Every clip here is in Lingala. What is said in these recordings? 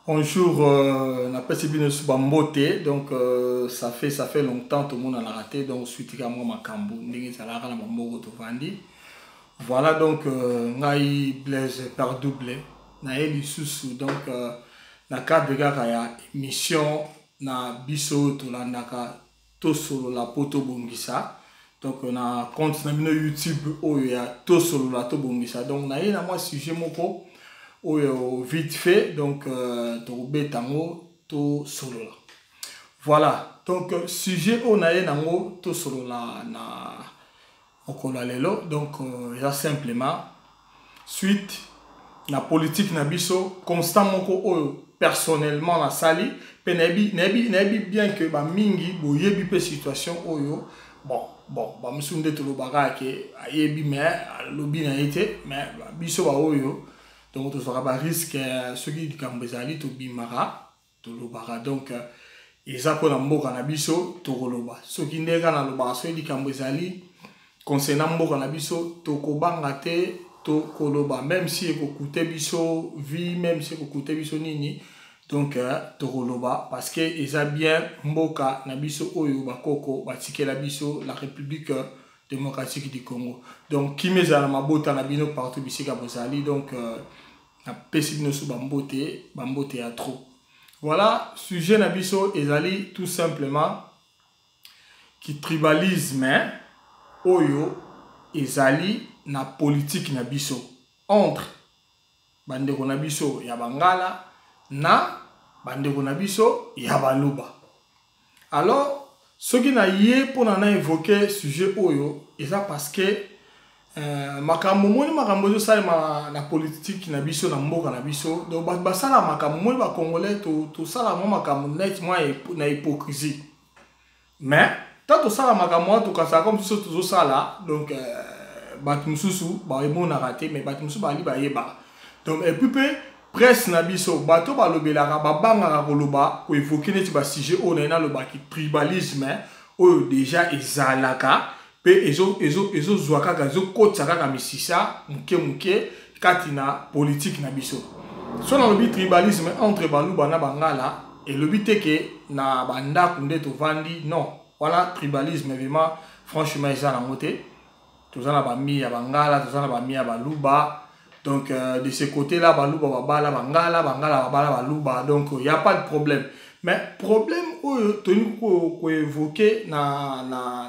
Bonjour, napesi bino lisusu bambote. Donc ça fait longtemps tomonanaka te. Donc suite ka mwa makambo ndenge ezalaka na bamboka tovandi. Voilà, donc ngai Blaise par double naye lisusu, donc na cadre kaka ya émission na biso oyo tolandaka, Tosolola mpo tobongisa. Donc na compte na bino YouTube oyo ya Tosolola tobongisa, donc naye na mwa sujet moko oyo vite fait. Donc tokobeta yango, tosolola. Voilà, donc sujet oyo naye nango tosolola na mokolo ya lelo, donc eza simplement suite na politique na biso, constat moko oyo personnellement nasali mpe nayebi bien que bamingi boyebi mpe situation oyo. Bon, bamosusu nde tolobaka ke ayebi mais alobi na ye te. Mais biso baoyo, donc tozwaka barisque, soki likambo ezali, tobimaka, tolobaka. Donc eza mpona mboka na biso, tokoloba. Soki nde kaka nalobaka, soki likambo ezali concernant mboka na biso, tokobanga te, tokoloba, même si ekokute biso vie, même si ekokute biso nini. Donc tokoloba parce que eza bien mboka na biso oyo bakoko batikela biso, la République démocratique du Congo. Donc kimia ezala na mabota na bino partout bisika bozali. Donc napesi bino so bambote, bambote ya trop. Voilà, sujet na biso ezali tout simplement kitribalisme oyo ezali na politique na biso entre bandeko na biso ya Bangala na bandeko na biso ya Baluba. Alors soki na ye mpona na évoke sujet oyo, eza parce que makambo moni, makambo ezosalema na politique na biso, na mboka na biso. Donc bato basala makambo moni, Bacongolais tosala mwa makambo net mwa na hypocrisie. Mais tant tosala makambo wana, tokasaka comme biso tozosala. Donc bato mosusu baemonaka te, mais bato mosusu bali bayebaka. Donc et puis mpe presse na biso, bato balobelaka, babangaka koloba, koévoquer neti basujet oyo na ye nalobaki, tribalisme oyo déjà ezalaka mpe ezozwa kaka, ezokotisa kaka misisa moke moke kati na politique na biso. So nalobi tribalisme entre Baluba na Bangala, elobi te ke na bandako nde tovandi. Non, wana tribalisme vraiment, franchement, eza nango te. Toza na bami ya Bangala, toza na bami ya Baluba. Donc de ce côté là, Baluba babala Bangala, Bangala babala Baluba, donc y a pas de problème. Mais problème oyo tolingi koévoquer na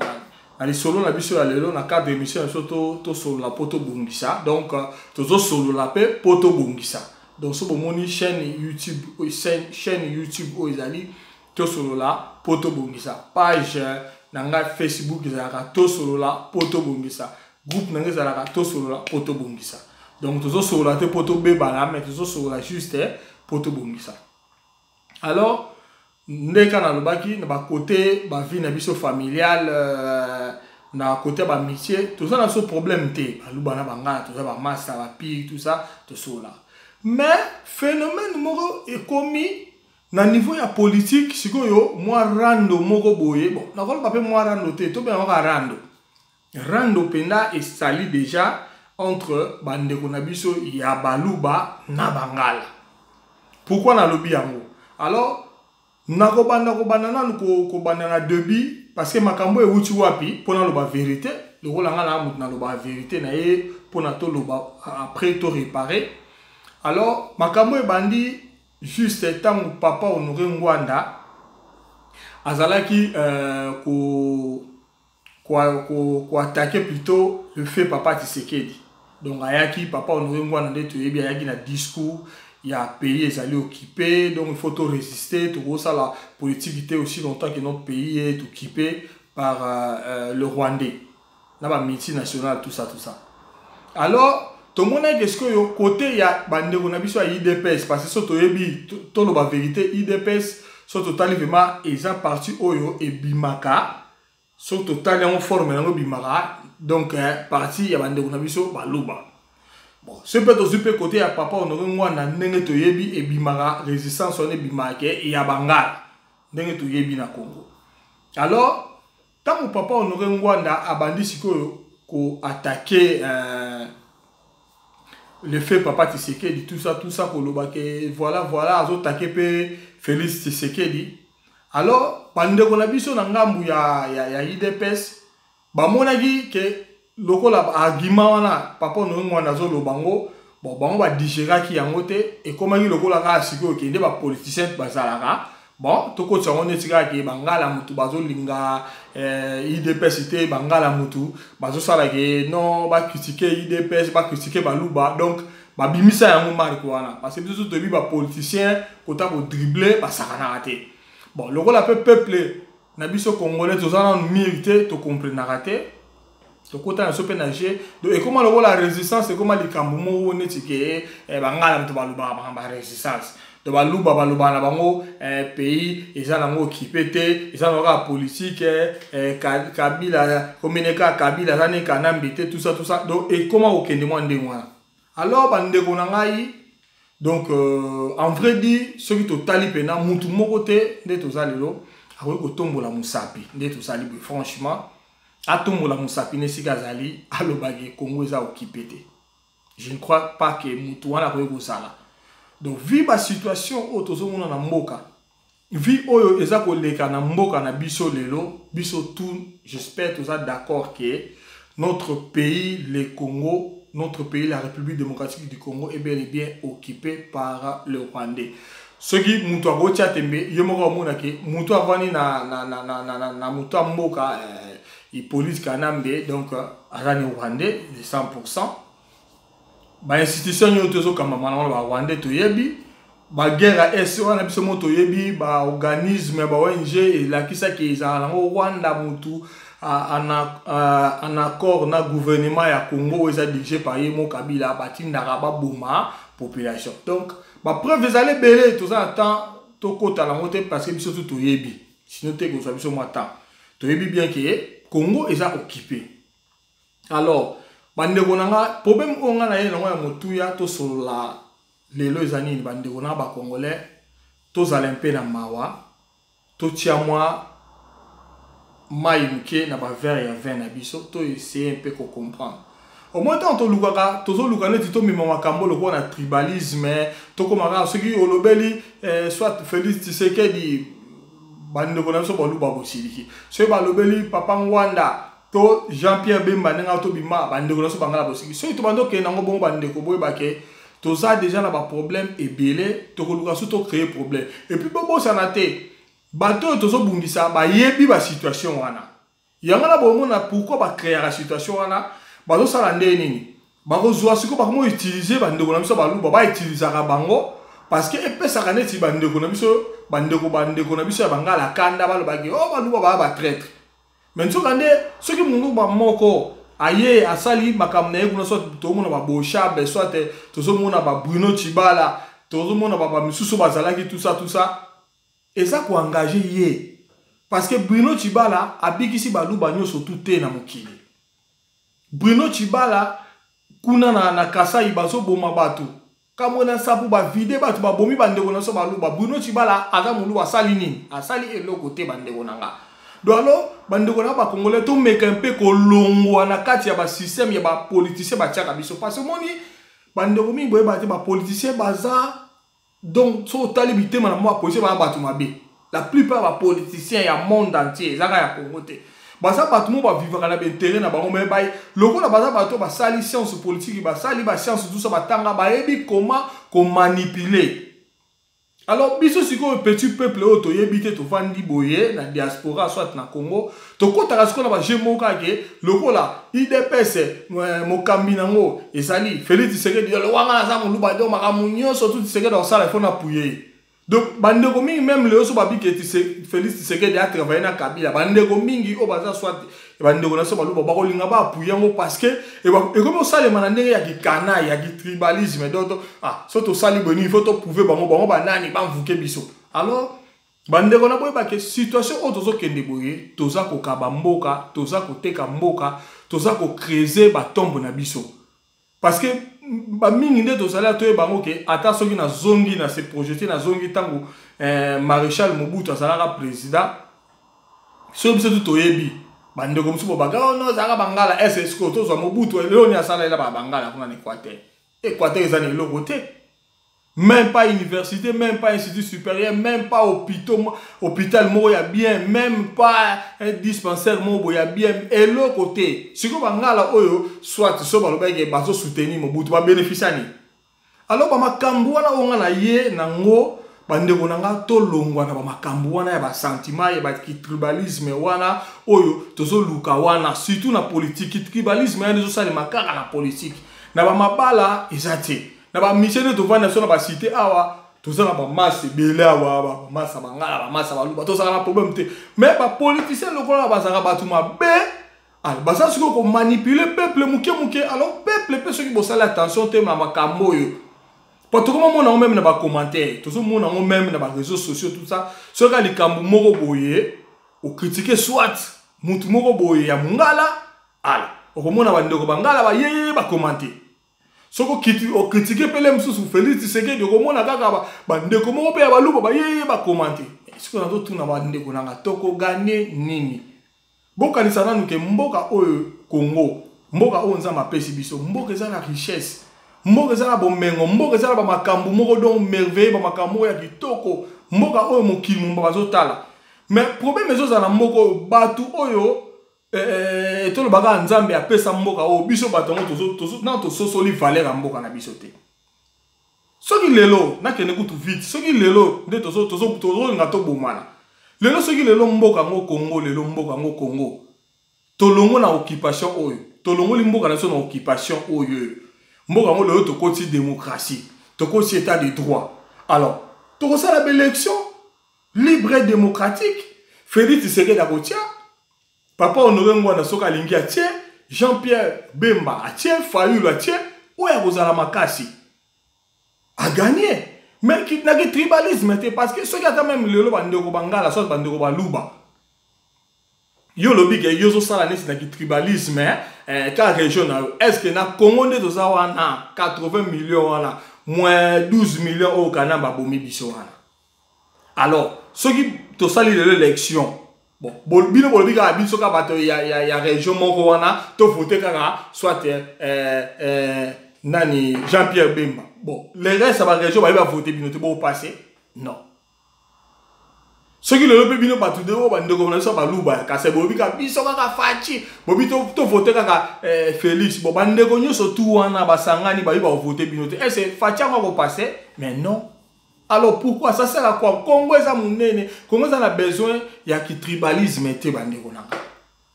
lisolo na biso ya lelo, na cadre émission na biso Tosolola mpo tobongisa, donc tozosolola mpe mpo tobongisa. Donc so bomoni chaîne YouTube oyo ezali Tosolola mpo tobongisa, page na ngai Facebook ezalaka Tosolola mpo tobongisa, groupe na ngai ezalaka Tosolola mpo tobongisa. Donc tozosolola te mpo tobebana, mais tozosolola juste mpo tobongisa. Alors nde kaka nalobaki, na bakote bavie na biso familiale, na kote ya baamitié, toza na biso problème te. Baluba na Bangala toza bamasa, bapire, tout ça, tosolola. Mais phénomène moko ekomi na niveau ya politique sikoyo, mwa rando moko boye. Bon, nakoloba mpe mwa rando te, tobenga kaka rando. Rando mpenza esali déjà entre bandeko na biso ya Baluba na Bangala. Pourquoi nalobi yango? Alors nakobanda, kobanda nanu, kobanda na début, parce que makambo ewuti wapi? Mpo naloba vérité, lokola nga na moto naloba vérité na ye, mpona toloba, après to réparer. Alors makambo ebandi juste ntango papa Honoré Ngbanda azalaki koattaquer plutôt le fait papa Tshisekedi. Donc ayaki, papa Honoré Ngbanda nde toyebi, ayaki na discours ya pays ezali occupé, donc il faut to résister, tokosala politique te aussi longtemps que notre pays est occupé par le Rwandais na bamultinationale, tout ça, tout ça. Alors tomonaki sikoyo côté ya bandeko na biso ya UDPS, parce que so toyebi, toloba vérité, UDPS, so totali vraiment, eza parti oyo ebimaka, so totali yango, forme yango ebimaka, donc parti ya bandeko na biso Baluba. Bon, so mpe tozwi mpe côté ya papa Honoré Ngbanda, ndenge toyebi, ebimaka résistance wana ebimaka ke ya Bangala, ndenge toyebi na Congo. Alors ntango papa Honoré Ngbanda abandi sikoyo koattaquer Le fait papa Tshisekedi, tout ça, tout ça, koloba ke voilà, voilà, azotake mpe Félix Tshisekedi. Alors bandeko na biso na ngambu ya UDPS bamonaki ke lokola argument wana papa Honoré Ngbanda azoloba ngo, bon, bango badigéraki yango te. Ekomaki lokola kaka sikoyo okende bapoliticien bazalaka, bon, tokotisa yango neti kaka ke bangala mutu bazolinga UDPS te, bangala mutu bazosala ke non, bacritiquer UDPS, bacritiquer baluba. Donc babimisa yango marke wana parce que biso toyebi bapoliticien kota kodribler, basakanaka te. Bon, lokola mpe peuple na biso congolais toza nanu mûr te, tokomprenaka te, tokota na biso mpe na jeu. Donc ekóma lokola résistance, ekóma likambo moko neti ke bangala moto balobaka makambo ya résistance. Donc baluba balobaka na bango pays eza nango occupé te, eza nango kaka politique, Kabila komene kaka Kabila aza ne Kanambe te, tout ça, tout ça. Donc ekóma kokende mwa ndenge wana. Alors bandeko na ngai, donc en vrai dire, soki totali mpena mutu moko te nde toza lelo akoki kotombola mosapi nde tozali boye. Franchement, atombola mosapi na esika azali, alobaki Congo eza occupé te, je ne crois pas ke mutu wana akoki kozala. Donc vu basituation oyo tozomona na mboka, vu oyo eza koleka na mboka na biso lelo, biso tout, j'espère toza d'accord ke notre pays le Congo, notre pays la République démocratique du Congo est bel et bien occupé par le Rwandais. Soki moto akotia tembe, ye moko amonaki moto avandi na moto ya mboka Hippolyte Kanambe, donc aza ni Rwandais de 100. Bainstitution nyonso tozokambama na wana barwandais. Toyebi baguerre ya Est wana, biso mo toyebi baorganisme, ba ONG elakisaki ezala nango Rwanda mutu en accord na gouvernement ya Congo oyo eza dirigé par ye mo Kabila, batindaka baboma population. Donc bapreuve ezali ebele, toza na temps tokɔta nango te parce que biso tu toyebi, sinon te kozwa biso mwa temps. Toyebi bien ke Congo eza occupé. Alors bandeko na nga, problème oyo nga na ye nango ya motuya tosolola lelo eza nini? Bandeko na bacongolais, tozala mpe na mawa, totia mwa mai moke na baverre ya vin na biso, toessayer mpe kocomprendre. Au moins ntango tolukaka, tozoluka neti tomema makambo lokola na tribalisme, tokóma kaka soki olobeli soit Félix Tshisekedi, bandeko na biso baluba bosiliki, soki balobeli papa Ngbanda to Jean Pierre Bemba ndenge tobima, bandeko na biso bangala bosiliki. Soki tobandi okende yango bongo, bandeko, boyebake toza déjà na baproblème ebele, tokoluka so tocréer problème. Et puis bobosana te, bato oyo tozobundisa bayebi basituation wana. Yango na bomona pourquoi bacréaka situation wana. Bazosala nde nini? Bakozwa sikoyo, bakomo utiliser bandeko na biso baluba, bautilisaka bango parce que epesaka neti bandeko na biso, bandeko na biso ya bangala kanda, balobaki: "O oh, baluba baya batraître." Mais nzoka nde soki moluba moko aye asali makambo na ye kuna, soit tozomona baBoshab, soit tozomona baBruno Tshibala, tozomona bamisusu bazalaki, tout ça, tout ça, eza koengager ye parce que Bruno Tshibala abikisi baluba nyonso tu te na mokili. Bruno Tshibala kuna na Kasai bazoboma bato, Kamwina Nsapu bavider bato, babomi bandeko na biso baluba. Bruno Tshibala aza moluba, asali nini? Asali eloko te, bandeko na nga. Donc alors bandeko na bacongolais, tomeka mpe kolongwa na kati ya basystème ya bapoliticien batiaka biso parce que omoni bandeko mingi boyeba te, bapoliticien baza, donc so otali bitema na mwa bapoliticien, baza bato mabe. La plupart bapoliticien ya monde entier, ezaka ya Congo te, baza bato mo bavivaka na baintérêt na bango. Mais bai lokola baza bato basali science politique, basali bascience, tout ça, batanga, bayebi comment komanipuler. Alors biso sikoyo petit peuple oyo toyebi te, tovandi boye na diaspora soit na Congo, tokɔtaka sikoyo na bajeu moko kake lokola UDPS, mokambi nango ezali Félix Tshisekedi. Wanga naza moluba, donc makambo nyonso tu Tshisekedi akosala, ifo na appuyer ye. Donc bandeko mingi, même lelo so babiki Félix Tshisekedi atravaille na Kabila, bandeko mingi oyo baza soit bandeko na biso baluba bakolinga baappuyer yango parce que ekomi osalema na ndenge ya kikana, ya kitribalisme. Donc ah, so tosali boye nini, il faut toprouver bango, bango banani bamvuke biso. Alors bandeko na boyebake situation oyo tozokende boye, toza kokaba mboka, toza koteka mboka, toza kocreuser batombe na biso parce que bamingi nde tozali toyeba yango ke ata soki nazongi na se projeter, nazongi ntango maréchal Mobutu azalaka président, soki biso tu toyebi bandeko mosusu bobaka: "Oh, no, ezalaka bangala." Ese sikoyo tozwa Mobutu eloni asalela bangala kuna na Équateur. Équateur eza na eloko te, même pas université, même pas institut supérieur, même pas hôpital moko ya bien, même pas un dispensaire moko boye ya bien, eloko te. Sikoyo bangala oyo, soit so balobaki bazosoutenir Mobutu, babénéficia nini? Alors bamakambo wana oyo nga na ye nango, bandeko na nga, tolongwa na bamakambo wana ya basentiment, ya batribalisme wana oyo tozoluka wana, surtout na politike. Tribalisme wana ezosalema kaka na politike, na bamabala eza te, na bamission nde tovandi na biso na bacité awa. Toza na bamase ebele awa, bamasa bangala, bamasa baluba, tozalaka na problème te. Mais bapoliticien lokola bazalaka bato mabe, baza sikoyo komanipuler peuple moke moke. Alors peuple mpe, soki bosali attention te na makambo oyo, po tokomomona yango même na bacommentaire, tozomona yango même na baréseaux sociaux, tout ça, soki likambo moko boye ocritiquer soit mutu moko boye ya mongala, ala okomona bandeko bangala bayeye bacommenter. Soki ocritiquer pele mosusu Félix Tshisekedi, okomona kaka bandeko moko mpe ya baluba bayeye bacommenter. Sikoyo nazotuna bandeko nanga, tokogagner nini? Bokanisa nanu ke mboka oyo Congo, mboka oyo Nzambe apesi biso, mboka eza na richesse, mboka eza na bomengo, mboka eza na bamakambo moko donc merveille, bamakambo moko ya kitoko, mboka oyo mokili momba bazotala. Mais problème ezozala na mboka oyo, bato oyo tolobaka Nzambe apesa mboka oyo biso, bato yango nano tososoli valeur ya mboka na biso te. Soki lelo nakende kutu vite, soki lelo nde tozolinga tobomana lelo, soki lelo mboka yango Congo, lelo mboka yango Congo tolongo na occupation oyo, tolongoli mboka na biso na occupation oyo, mboka yango lelo tokoti démocratie, tokoti état de droit, alors tokosala baélection libre et démocratique. Félix Tshisekedi akotia papa Honoré Ngbanda soki alingi atie, Jean-Pierre Bemba atie, Fayulu atie, oyo akozala makasi agagner. Mais naki tribalisme te, parce que soki ata même lelo bandeko bangala soit bandeko baluba, yo olobi ke yo ozosala neti na kitribalisme ka région na yo, est ce que na Congo nde toza wana 80 millions wana moins 12 millions oyo kana babomi biso wana? Alors soki tosali lelo élection, bon, bino bolobi kaka biso kaka bato ya région moko wana tovote kaka soit nani, Jean-Pierre Bemba, bon, le reste ya barégion bayebi bavote bino te, bopasse non. Soki lelo mpe bino bato de oyo bandeko na biso baluba kasi bolobi kaka biso kaka Fatshi, bobi tovote kaka Félix, bon, bandeko nyonso tu wana basangani bayebi bavote bino te, ese Fatshi yango akopasse? Mais non. Alors pourquoi? Ça sert à quoi? Congo eza monene, Congo eza na besoin ya kitribalisme te. Bandeko nanga,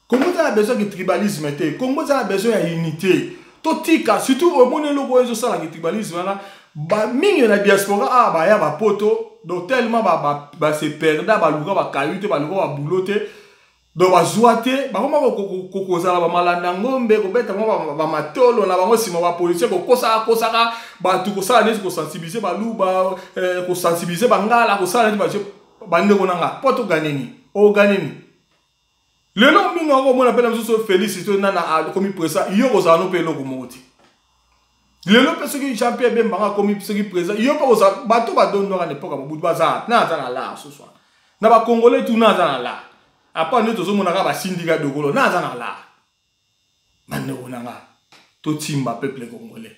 Congo eza na besoin ya kitribalisme te, Congo eza na besoin ya unité. Totika surtout omoni eloko oyo ezosala kitribalisme wana mingi na diaspora awa, baya bapoto, donc tellement base perda, baluka bakayu te, baluka babulo te, donc bazwa te, bakoma kozala bamalanda ngombe, kobeta bango bamatolo na bango nsima, bapolicier kokosaka kosaka bato, kosala neti kosensibiliser baluba, kosensibiliser bangala, kosala neti. Bandeko na nga, mpo togagner nini? Ogagner nini lelo? Mingi akomona mpe na mosusu Félix to nana akomi président, yo kozala no mpe eloko moko te. Lelo mpe soki Jean Pierre Bembanga akomi soki président, yo mpe kozala. Bato badondwaka na epoka Mobutu baza na aza na lar susu na bacongolais tuna aza na lar apa nde tozomona kaka basindika dokolo na aza na lar. Bandeko na nga, totimba peuple congolais,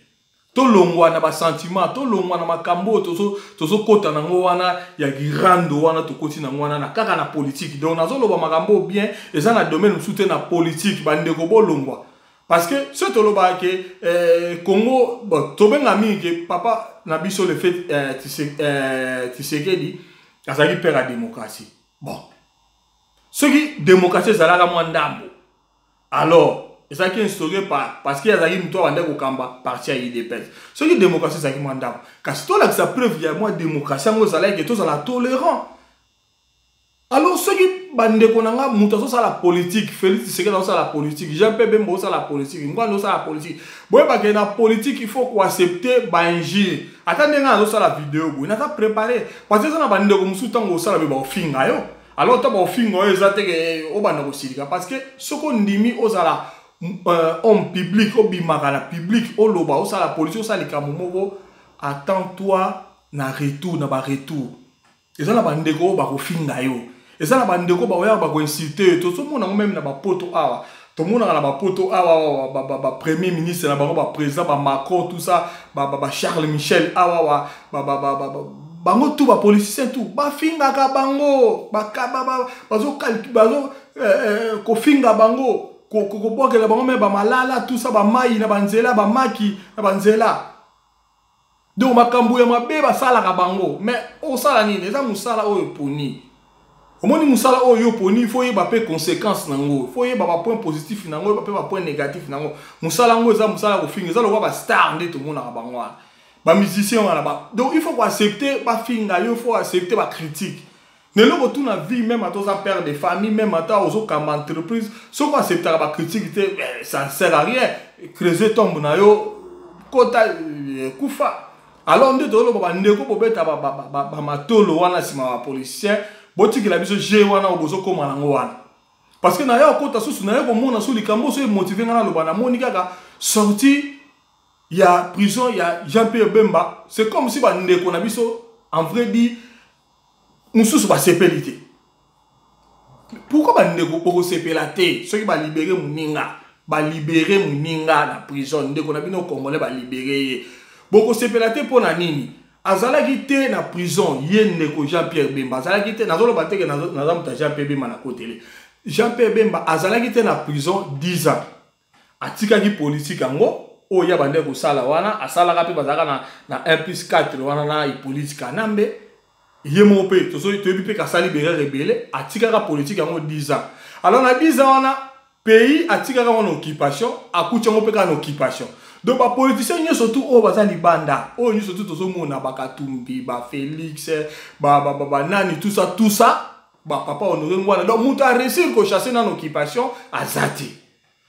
tolongwa na basentiment, tolongwa na makambo oyo tozokɔta nango wana ya girando wana, tokɔti nango wana na kaka na politike. Donc nazoloba makambo oyo bien, eza na domaine mosusu te, na politike. Bandeko, bolongwa, parce que soki tolobaka ke Congo, bon, tobenga mingi ke papa na biso le fait Tshisekedi azalaki père ya démocratie. Bon, soki démocratie ezalaka mwa ndambo, alors ezalaki instauré par parce que azalaki moto abandaki kokamba parti ya UDPS. Soki démocratie ezalaki mwa ndambo, kasi tolakisa preuve ya mwa démocratie yango ezalaki ke tozala tolérant. Alors soki bandeko na nga, moto azosala politique, Félix Tshisekedi azosala politique, Jean Pierre Bemba osala politique, Ngbanda osala politique, boyebake na politique il faut koaccepter bainjure. Ata ndenge azosala video boye, naza préparé, parce que eza na bandeko mosusu, ntango osala boye baofinga yo. Alors ntango baofinga oyo, eza teke obanda kosilika, parce que soki ondimi ozala homme public, obimaka na public, oloba, osala politique, osala likambo moko, attends-toi na retour, na baretour. Eza na bandeko oyo bakofinga yo, eza na bandeko bakoyaka bakoinsulter yo. Tozomona yango même na bapoto awa. Tomonaka na bapoto awa bapremier ministre na bango, baprésident, bamacron, tout ça, bacharles Michel awa, bango tout bapoliticien tout bafingaka bango, bazo kofinga bango, kobwakela bango me bamalala, tout ça, bamai na banzela, bamaki na banzela. Donc makambo ya mabe basalaka bango. Mais osala nini? Eza mosala oyo poni. Omoni, mosala oyo poni, faut yeba mpe conséquence nango, faut yeba bapoint positif nango, oyeba mpe bapoint négatif nango. Mosala yango eza mosala ya kofinga. Eza lokwa bastar nde tomonaka bango wana, bamusicien wana. Donc il faut koaccepter bafinga yo, faut accepter bacritique. Neloko tu na vie, même ata oza père de famille, même ata ozokamba entreprise, soki oacceptaka bacritique te, ça ne sert à rien. Creuser tombe na yo, kota kufa. Alors nde tozoloba, bandeko, bobeta bamatolo wana nsima ya bapoliticien, botikela biso jeu wana oyo bozokóma nango wana. Parce que na ye okota susu, na ye komona so likambo so emotiver ngai naloba. Namoni kaka sortie ya prison ya Jean Pierre Bemba, c'est comme si bandeko na biso, en vrai dire, mosusu basepeli te. Pourquoi bandeko bokosepela te soki balibérer moninga, balibérer moninga na prison? Ndeko na bino congolais, balibérer ye, bokosepela te mpo na nini? Azalaki te na prison, ye ndeko Jean Pierre Bemba azalaki te. Nazoloba te ke naza moto ya Jean Pierre Bemba na kotele. Jean Pierre Bemba azalaki te na prison 10 ans. Atikaki politike yango oyo ya bande kosala wana, asalaka mpe, bazalaka na 1 plus 4 wana na Hippolyte Kanambe. Ye moko mpe toyebi mpe kasali berere ebele. Atikaka politike yango 10 ans. Alors na 10 ans wana, pays atikaka wana occupation, akuti yango mpe kaka na occupation. Donc bapoliticien nyonso tu oyo baza libanda, oyo nyonso tu tozomona, bakatumbi, bafélix, banani, tout ça, tout ça, bapapa Honoré Ngbanda, donc moto aréussir kochasser nano occupation aza te.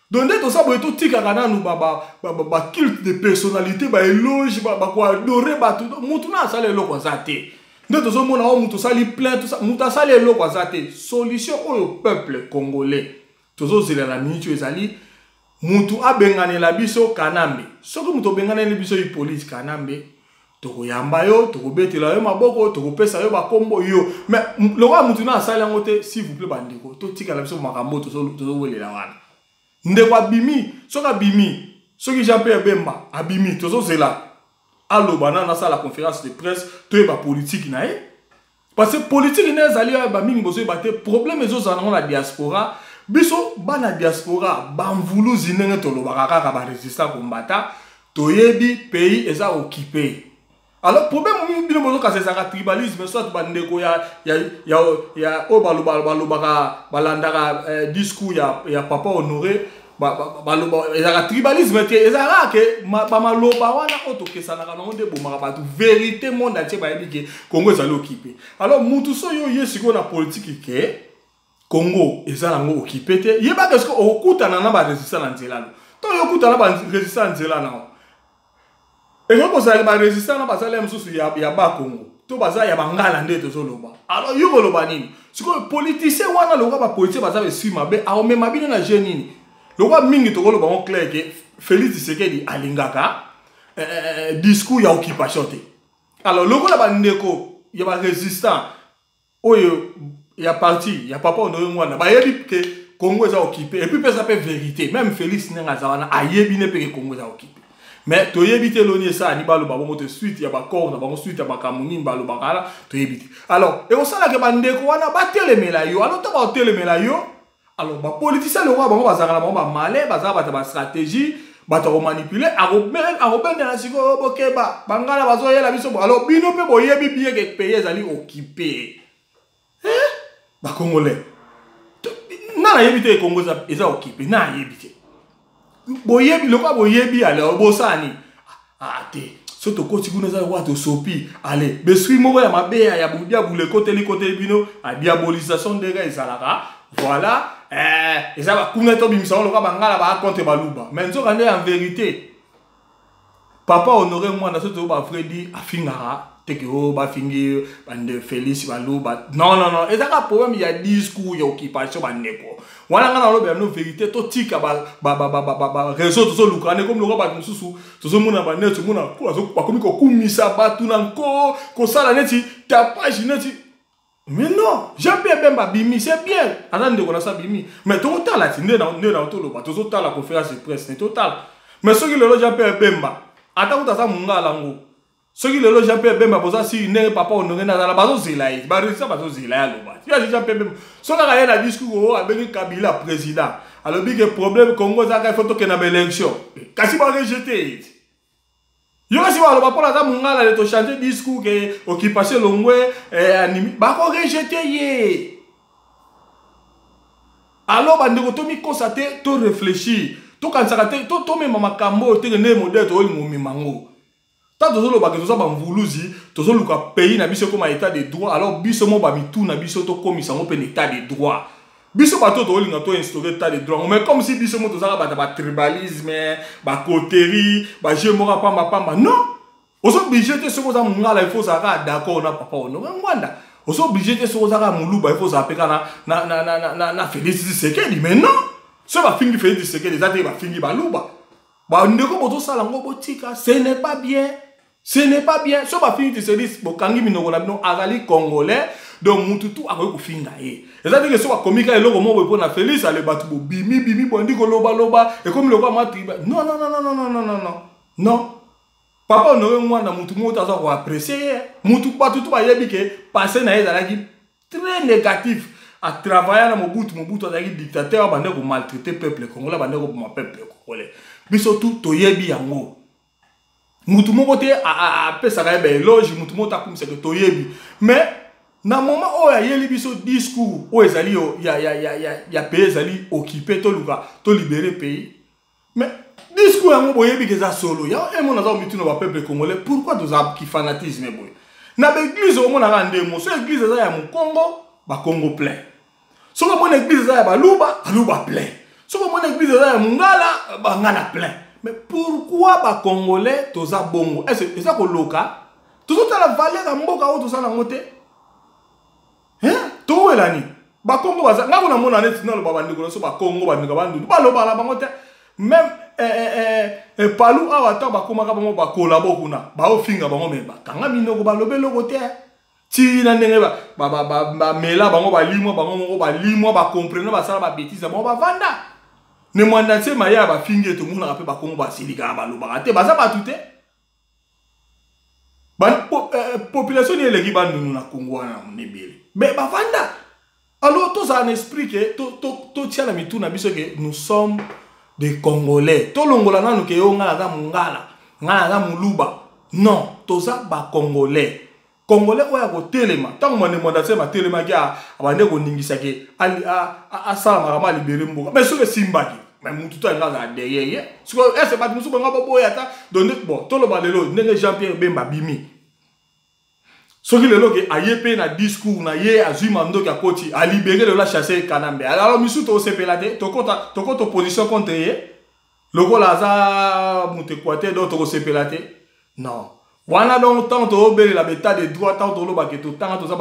Donc nde toza boye, totikaka nanu baculte de personnalité, baéloge, bakoadorer bato. Motu na asala eloko aza te. Nde tozomona oyo moto asali plein, moto asali eloko aza te. Solution oyo peuple congolais tozozela na miniti oyo ezali mutu abenganela biso Kanambe. Soki moto obenganeli biso Hippolyte Kanambe, tokoyamba yo, tokobetela yo maboko, tokopesa yo bakombo yo. Mais lokola mutu na asali yango te, s'il vous plaît bandeko, totikala biso makambo tozowelela wana. Ndeko abimi, soki abimi, soki Jean Pierre Bemba abimi, tozozela aloba nano, asala conférence de presse, toyeba politike na ye. Parce que politike nde ezali oyo bamingi bozoyeba te. Problème ezozala nango na diaspora, biso bana diaspora, bamvuluzi, ndenge tolobaka kaka, barésistant combattant, toyebi pays eza occupé. Alors problème bino bozokasa ezalaka tribalisme, soit bandeko ya oyo balobaka, balandaka discours ya papa Honoré, baloba ezalaka tribalisme te. Ezalaka ke bamaloba wana oyo tokesanaka nango nde ebomaka bato. Vérité, monde entier bayebi ke Congo ezali occupé. Alors mutu so oyo ye sikoyo na politike ke Congo eza nango occupé te, yebaka soki okokutana na barésistant na nzela no to yo okutana na barésistant na nzela nao, ekoki kozala barésistant na bazali ya mosusu ya bakongo to baza ya bangala nde tozoloba. Alors yo koloba nini sikoyo? Politicien wana, lokola bapoliticien baza besui mabe, akomema bino na jeu nini? Lokola mingi tokoloba ngo clair ke Félix Tshisekedi alingaka discours ya occupation te. Alors lokola bandeko ya barésistant oyo ya parti ya papa Honoré Ngbanda bayebi ke Congo eza occupé, et puis mpe eza mpe vérité, même Félix ndenge aza wana ayebi ne mpe ke Congo eza occupé. Mais toyebi te eloni esala ni baloba bongo te, suite ya baaccord na bango, suite ya makambo nini balobaka wana, toyebi te. Alors ekosalaka bandeko wana batelemela yo. Alors to batelemela yo, alors bapoliticien lokola bango bazalaka na bango bamale, bazala bato ya bastratégie, bato akomanipuler, akobendela sikoyo: bokeba, bangala bazoyela biso. Alors bino mpe boyebi bien ke pays ezali occupé. Bacongolais, nga nayebi te Congo eza occupé, na nayebi te. Boyebi, lokola boyebi, alors bosala nini? Ah te, so tokoti kuna eza lokola tosopi ale besui moko ya mabe ya diabulu ekoteli koteli bino, diabolisation ndenge ezalaka. Voilà, eza kuna tobimisa ngo lokola bangala baa contre baluba. Mais nzoka nde en vérité, papa Honoré Ngbanda, so toyo bavrai dire, afingaka teke oyo bafingi bande Félix baluba. Non, non, non, ezaka problème ya discours ya occupation. Bandeko wana, ngai naloba bino vérité, totika baréseau tozoluka ne komi lokola bato mosusu tozomona baneti, omona bakomi kokumisa bato na nko, kosala neti tapage neti. Mais non, Jean-Pierre Bemba bimi, c'est bien. Aza ndeko na sa bimi. Mais tokotala ti nde na nde na toloba, tozotala conférence de presse, ne totala. Mais soki lelo Jean-Pierre Bemba, ata kuta aza mongala yango. Soki lelo Jean-Pierre Bemba boza si ndenge papa Honoré nazala bazozela ye, ba résultat bazozela ye aloba. Tu vois Jean-Pierre Bemba, soki kaka ye na discours oyo abengi Kabila président, alobi ke problème Congo ezalaka il faut tokende na ba élection. Kasi ba rejeter ye. Yo kasi baloba mpo naza mongala le tochange discours ke occupation elongwe eh, animi bakorejete ye. Alors bandeko, tomikosa te, to réfléchir, tokanisaka te, tomema makambo oyo teke nde modele toyolinga omema yango. Ntango tozolobaka toza bamvuluzi, tozoluka pays na biso ekoma état de droit, alors biso mo bamitu na biso tokomisa yango mpe na état de droit. Biso bato tolinga to instaurer état de droit, mais comme si biso mo tozalaka bato ba tribalisme, bacoterie, bajeu moko ya pambapamba. Non, ozo obligé te. Soki oza mongala, il faut ozalaka d'accord na papa Honoré Ngbanda. Ozo obligé te. Soki ozalaka moluba, il faut ozala mpe kaka na Félix Tshisekedi. Mais non, soki bafingi Félix Tshisekedi, eza te bafingi baluba. Bandeko, bozosala yango, botika, ce n'est pas bien, ce n'est pas bien. So bafingi Tshisekedi, bokangi minoko na bino. Azali Congolais, donc mutu tu akoki kofinga ye. Eza teke so bakomi ka eloko moko boye mpo na Félix ale, bato bobimi bimi bondi kolobaloba, ekomi lokola mwa triba. Non, non, non, non, non, non, non, non, non. Papa Honoré Ngbanda, mutu moko te aza koapprécier ye. Mutu bato tu bayebi ke passé na ye ezalaki très négatif. Atravailla na Mobutu. Mobutu azalaki dictateur, abande komaltraiter peuple congolais, abande koboma peuple congolais. Biso tu toyebi yango. Mutu moko te apesaka ye baéloge, mutu moko te akumisaka, toyebi. Mais na moment oyo ayeli biso discours oyo ezali ya pays ezali occupé, toluka tolibérer pays, mais discours yango boyebi ke eza solo. Yango emona aza komituna, bapeuple congolais, pourquoi tozalaki fanatisme boye? Na baéglise omonaka ndemo so église eza ya mokongo, bakongo plein. Soki omona église eza ya baluba, baluba plein. Soki omona église eza ya mongala, bangala plein. Mais pourquoi bacongolais toza bongo? Est eza koloka tozotala valeur ya mboka oyo tozala yango te? Towelani bakongo baza nga kuna mona neti naloba, bandeko na biso bakongo, bandeko bandundu balobaka na bango te. Même palu awa, ntango bakomaka bango bakolabo kuna, baofinga bango, me bakanga minoko, baloba eloko te. Ntina ndenge bamela bango, balimwa bango moko, balimwa, bacomprendre, basala babêtises na bango, bavanda. Ne Mwanda Nsemi ya bafingi ete omonaka mpe bakongo basilikaka, balobaka te, baza bato te. Population ni eleki bandundu na Kongo wana na ebele, mais bavanda. Alors tozala na esprit ke totia na mitu na biso ke nous sommes des Congolais. Tolongola nanu ke yo, ngai naza mongala, ngai naza moluba. Non, toza bacongolais. Congolais oyo akotelema ntango Ne Mwanda Nsemi atelemaki, abande koningisa ke asala makambo alibérer mboka. Mais soki esimbaki, mais mutu to alinga azala derrière ye. Sikoyo ese bato mosusu bango baboya ata donc. Bon, toloba lelo ndenge Jean Pierre Bemba bimi, soki lelo ke aye mpe na discours na ye, azwi mandoki, akoti, alibérer lelo, achasse Kanambe, alors misusu tosepela te, tokota opposition contre ye lokola aza moto Équateur, donc tokosepela te. Non, wana donc ntango tozobelela baétat de droit, ntango tolobake totanga, toza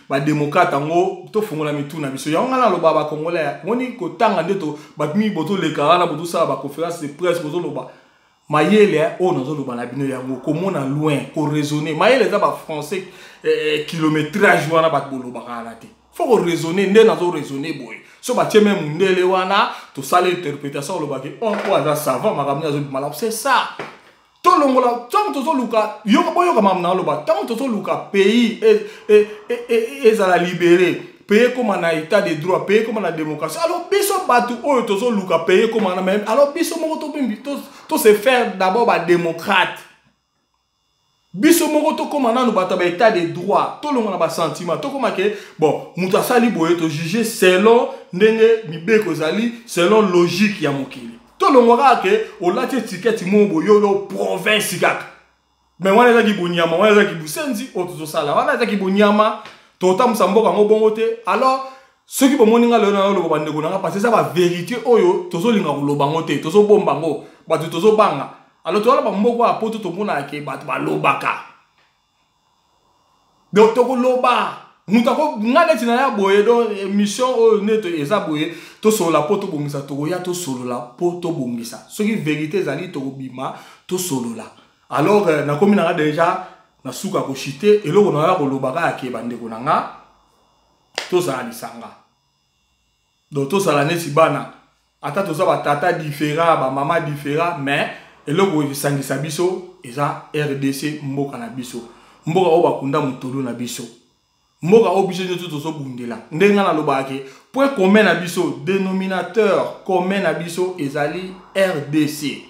badémocrate yango, tofongola mitu na biso. Yango ngai naloba, bacongolais, moni kotanga nde bato mingi botoleka wana, botosala baconférence de presse, bozoloba. Mayele oyo nazoloba na bino yango, komona loin, koraisonner, mayele eza bafrançais kilométrage wana bato bolobaka wana te. Faut koraisonner nde nazoraisonner boye. So batie me mundele wana, tosala interprétation, olobaki oyo aza savant, makambo nde azobima malamu. C'est ça. Tolongola ntango tozoluka, boyoka makambo na oloba. Ntango tozoluka pays ezala libéré, pays ekóma na état de droit, pays ekóma na démocratie, alors biso bato oyo tozoluka pays ekóma na même, alors biso moko tose faire d'abord badémocrate. Biso moko tokóma nanu bato ya baétat de droit, tolonga na basentiment, tokóma ke bon, moto asali boye, tojuge selon ndenge mibeko ezali, selon logique ya mokili. Tolongwa kaka ke olati etiketi moko boye, oyo province kaka. Mais wana ezaki bonyama, wana ezaki busenzi oyo tozosala, wana ezaki bonyama. Totambusa mboka yango bongo te. Alors soki bomoni nga lelo naloba, bandeko na nga, parce eza bavérité oyo tozolinga koloba yango te, tozobomba yango, bato tozobanga. Alors toza na bamboka ya poto, tomonaka ke bato balobaka. Donc tokoloba moto ako nga neti na ya boye. Donc émission oyo nde eza boye, tosolola mpo tobongisa. Tokoya tosolola mpo tobongisa. Soki vérité ezali, tokobima tosolola. Alors nakomi na nga déjà na suka koshite. Eloko na ya koloba kaka ke bandeko na nga Tozala lisanga. Donc tozala neti bana, ata toza batata différent, bamama différent, mais eloko esangisa biso eza RDC, mboka na biso, mboka oyo bakunda motolu na biso, mboka oyo biso nyonso tozobundela. Ndenge nga nalobaka ke point commun na biso, dénominateur commun na biso ezali RDC.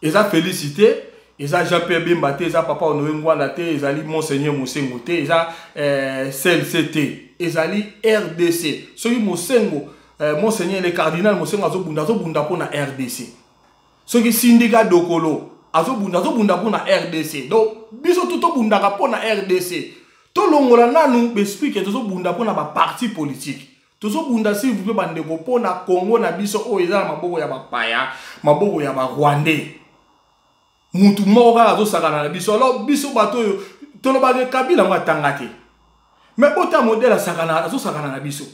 Eza Félicité, eza Jean Pierre Bemba te, eza papa Honoré Ngbanda te, ezali Monseigneur Mosengo te, eza CLC te, ezali RDC. Soki Mosengo, Monseigneur le cardinal Mosengo azobunda, azobunda mpona RDC. Soki Sindika Dokolo azobunda, azobunda mpona RDC. Donc biso tu tobundaka mpona RDC. Tolongola nanu baesprit ke tozobunda mpona baparti politique. Tozobunda, s'il vous plaît, bandeko, mpona Congo na biso oyo eza na maboko ya bapaya, maboko ya Barwandais. Mutu moko kaka azosakana na biso. Alors biso bato oyo tolobaka Kabila ngo atanga te, mais bota modèle asakana, azosakana na biso,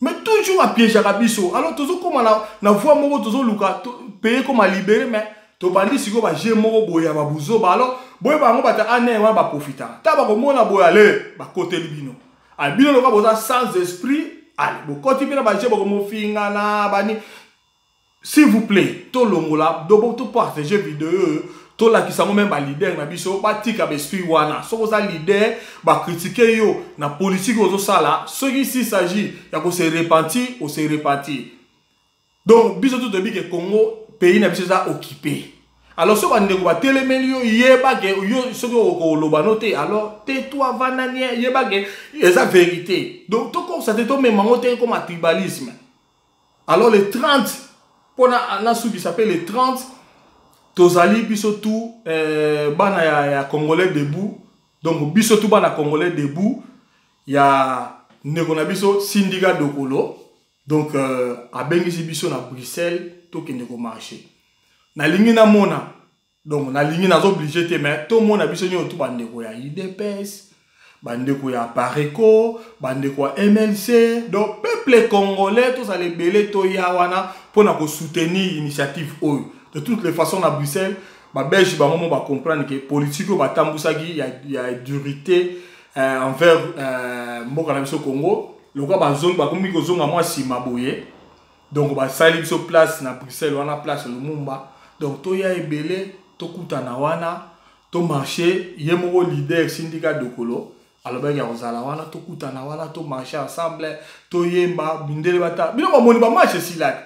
mais toujours apiégeaka biso. Alors tozokóma na voie moko, tozoluka pays koma libéré, mais tobandi sikoyo bajeu moko boye ya babuzoba. Alors boyeba yango, bato ane wana baprofitaka ta bakomona boye, ale bakoteli bino. Ale bino loka boza sans esprit, ale bokoti mpe na bajeu, bokomofingana bani. S'il vous plaît, tolongola dobo, topartage video oyo, tolakisa yango même baleader na biso, batika baesprit wana. Soki oza leader, bacritiquer yo na politike ozosala, soki s'il s'agit ya kose repentir, ose repentir. Donc biso to toyebi ke Congo, pays na biso, eza occupé. Alors soki bandeko batelemeli yo, yeba ke yo soki okoloba no te, alors tais-toi, vanda nie, yeba ke eza vérité. Donc tokosa te, tomema yango te koma tribalisme. Alors le 30, mpona nasukisa mpe, le 30 tozali biso tu bana ya Congolais debout. Donc biso tu bana Congolais debout ya ndeko na biso Sindika Dokolo. Donc abengisi biso na Bruxelles, tokende komarcher. Nalingi namona, donc nalingi, naza obligé te, mais tomona biso nyonso tu, bandeko ya UDPS, bandeko ya Apareco, bandeko ya MLC, donc peuple congolais, tozala ebele, toya wana mpona kosoutenir initiative oyo. De toutes les façons, na Bruxelles, Babelge bango mo bacomprendre ke politique oyo batambusaki ya durité envers mboka na biso Congo, lokola bazongi, bakomi kozonga mwa nsima boye. Donc basali biso place na Bruxelles wana, place Lumumba. Donc toya ebele, tokutana wana, tomarcher. Ye moko leader Sindika Dokolo alobaki ya kozala wana. Tokutana wana, tomarcher ensemble, toyemba mindele bata bino bamoni bamarche esilaki,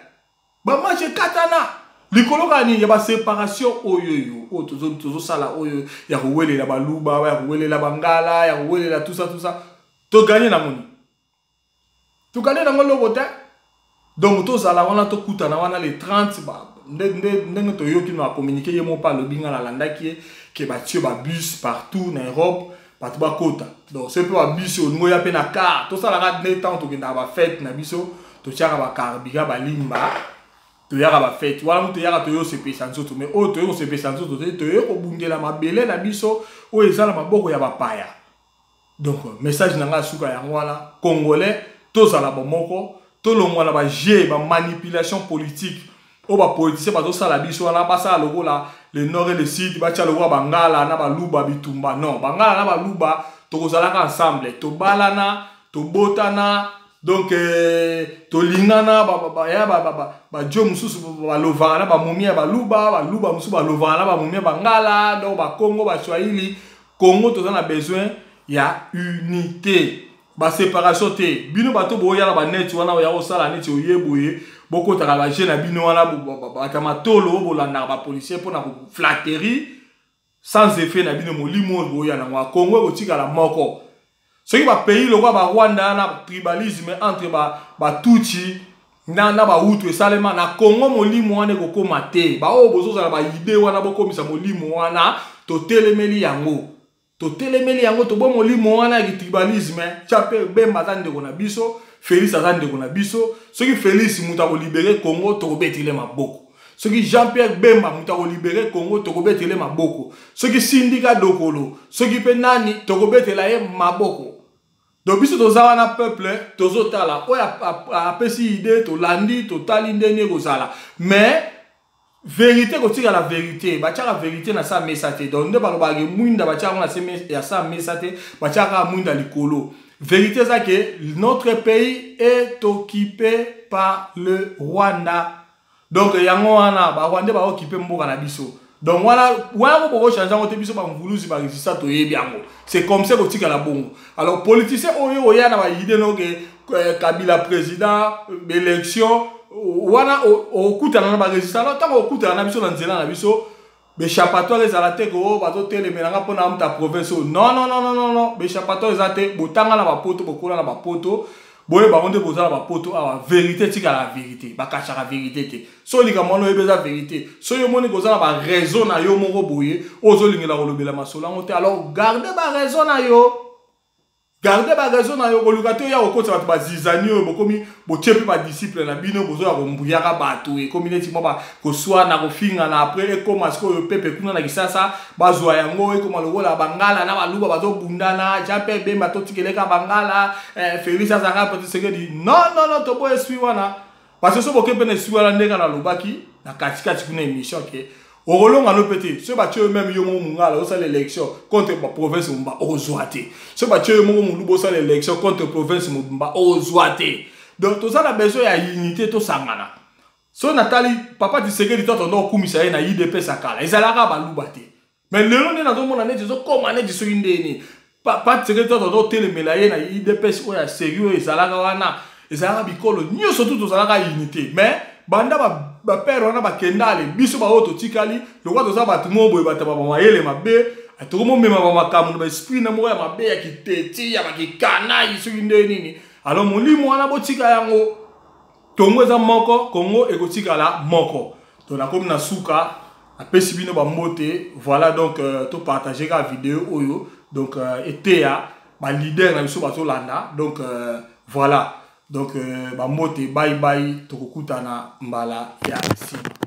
bamarche ekatana likolo kaka nini ya baséparation oyo oyo oyo tozosala, oyo ya kowelela Baluba, ya kowelela Bangala, ya kowelela tout ça, tout ça. Togagner nango nini? Togagner nango eloko te. Donc tozala wana, tokutana wana le 30. Ndenge toyoki na bacommuniqué, ye moko mpe alobi, nga nalandaki ye, ke batie babus partout na Europe, bato bakota. Donc soki mpe babus olingi oya mpe na car, tosalaka nde ntango tokendaka bafête na biso, totiaka bacarburant, balimba, toyaka bafête wana. Mu toyaka, toye kosepelisa nzoto, mais oyo toye kosepelisa nzoto te, toye kobundela mabele na biso oyo eza na maboko ya bapaya. Donc message na ngai suka yango wana: Congolais, tozala bomoko, tolongwa na bajeu, bamanipulation politique oyo bapoliticien bazosala biso wana. Basala lokola le nord et le sud, batia lokola Bangala na Baluba bitumba. Non, Bangala na Baluba tokozalaka ensemble, tobalana, tobotana, donc tolingana. Ya bajo mosusu balovaka na bamomi ya Baluba, Baluba mosusu balovaka na bamomi ya Bangala, donc Bakongo, Baswahili. Congo toza na besoin ya unité, baséparation te. Bino bato boya na baneti wana oya kosala neti oye boye, bokotaka bajeu na bino wana, bato ya matolo, bolandaka bapolicier mpona koflatterie sans effet na bino. Molimo oyo boya nango ya Congo ekotikala moko. Soki bapays lokola Barwanda wana, tribalisme entre Batutsi na Bahutu esalema, na Congo molimo wana ekokóma te. Baoyo bozozala baidée wana, bokomisa molimo wana, totelemeli yango, totelemeli yango, tobo molimo wana ya tribalisme. Tia mpe Bemba aza ndeko na biso, Félix aza ndeko na biso. Soki Félix moto akolibérer Congo, tokobetele maboko. Soki Jean Pierre Bemba moto akolibérer Congo, tokobetele maboko. Soki Sindika Dokolo, soki mpe nani, tokobetela ye maboko. Donc biso toza wana, peuple tozotala oyo apesi idée, tolandi, totali ndenge ekozala. Mais vérité kotikala vérité, batiaka vérité na sa mesa te. Donc nde balobaka mwinda batiaka ngo na se ya sa mesa te, batiaka kaka mwinda likolo. Vérité eza ke notre pays est occupé par le Rwanda. Donc yango wana ba Rwandais ba occuper mboka na biso. Donc wana wana ko boko changer yango te, biso ba mvuluzi ba résistants toyebi yango. C'est comme ça kotikala bongo. Alors politicien oyo oya na ba idée no ke Kabila président, élection wana, okutana na ba résistants. Ntango okutana na biso na nzela na biso, baéchappatoire ezala te ko bazotelemelanga mpona amuta province oyo. Non, non, non, non, non, non, baéchappatoire eza te. Botanga na bapoto, bokola na bapoto, boyeba bango nde boza na bapoto awa. Vérité etikala vérité, bakachaka vérité te. So likambo wana oyebi eza vérité, soki omoni koza na baraison na yo moko boye oyo ozolingela kolobela masolo yango te, alors garde baraison na yo, garde baraison na yo. Koluka te oya kokotisa bato bazizani oyo bokomi botie mpe badisciple na bino, bozoya kombuyaka bato. Ekomi neti mwa koswana, kofingana. Après ekóma sikoyo pepe kuna na Kisasa bazwa yango, ekóma lokola Bangala na Baluba bazobundana. Jean Pierre Bemba totikeleka Bangala, Félix azalaka Tshisekedi. Non, non, non, toboya esprit wana, parce que so boke mpe na esprit wana, ndenge nalobaki na katikati kuna émission ke okolonga no mpe te. Soki batie yo même yo moko Mongala, osala élection contre baprovince mobimba, okozwa te. Soki batie yo moko Moluba, osala élection contre province mobimba, okozwa te. Donc toza na besoin ya unité, tosangana. So natali papa Tshisekedi to tondo okumisa ye na UDPS akala, ezalaka Baluba te. Mais lelo nde nazomona neti ezokóma neti soki ndeni papa Tshisekedi to tondo otelemela ye na UDPS oyo ya seri oyo ezalaka wana, ezalaka bikolo nyonso tu, tozalaka unité. Mais banda bapere wana bakenda, ale biso baoyo totikali lokola toza bato moko boye, bato bamayele mabe, tokomomema bamakambo na baesprit na moko ya mabe, ya kiteti, ya bakikanai, soki nde nini. Alors molimo wana botika yango. Kongo eza moko, Kongo ekotikala moko. Donc nakomi na suka, napesi bino bambote. Voilà, donc topartage kaka video oyo. Donc eteya baleader na biso bazolanda. Donc voilà, donc bambote, bye bye, tokokutana mbala ya nsima.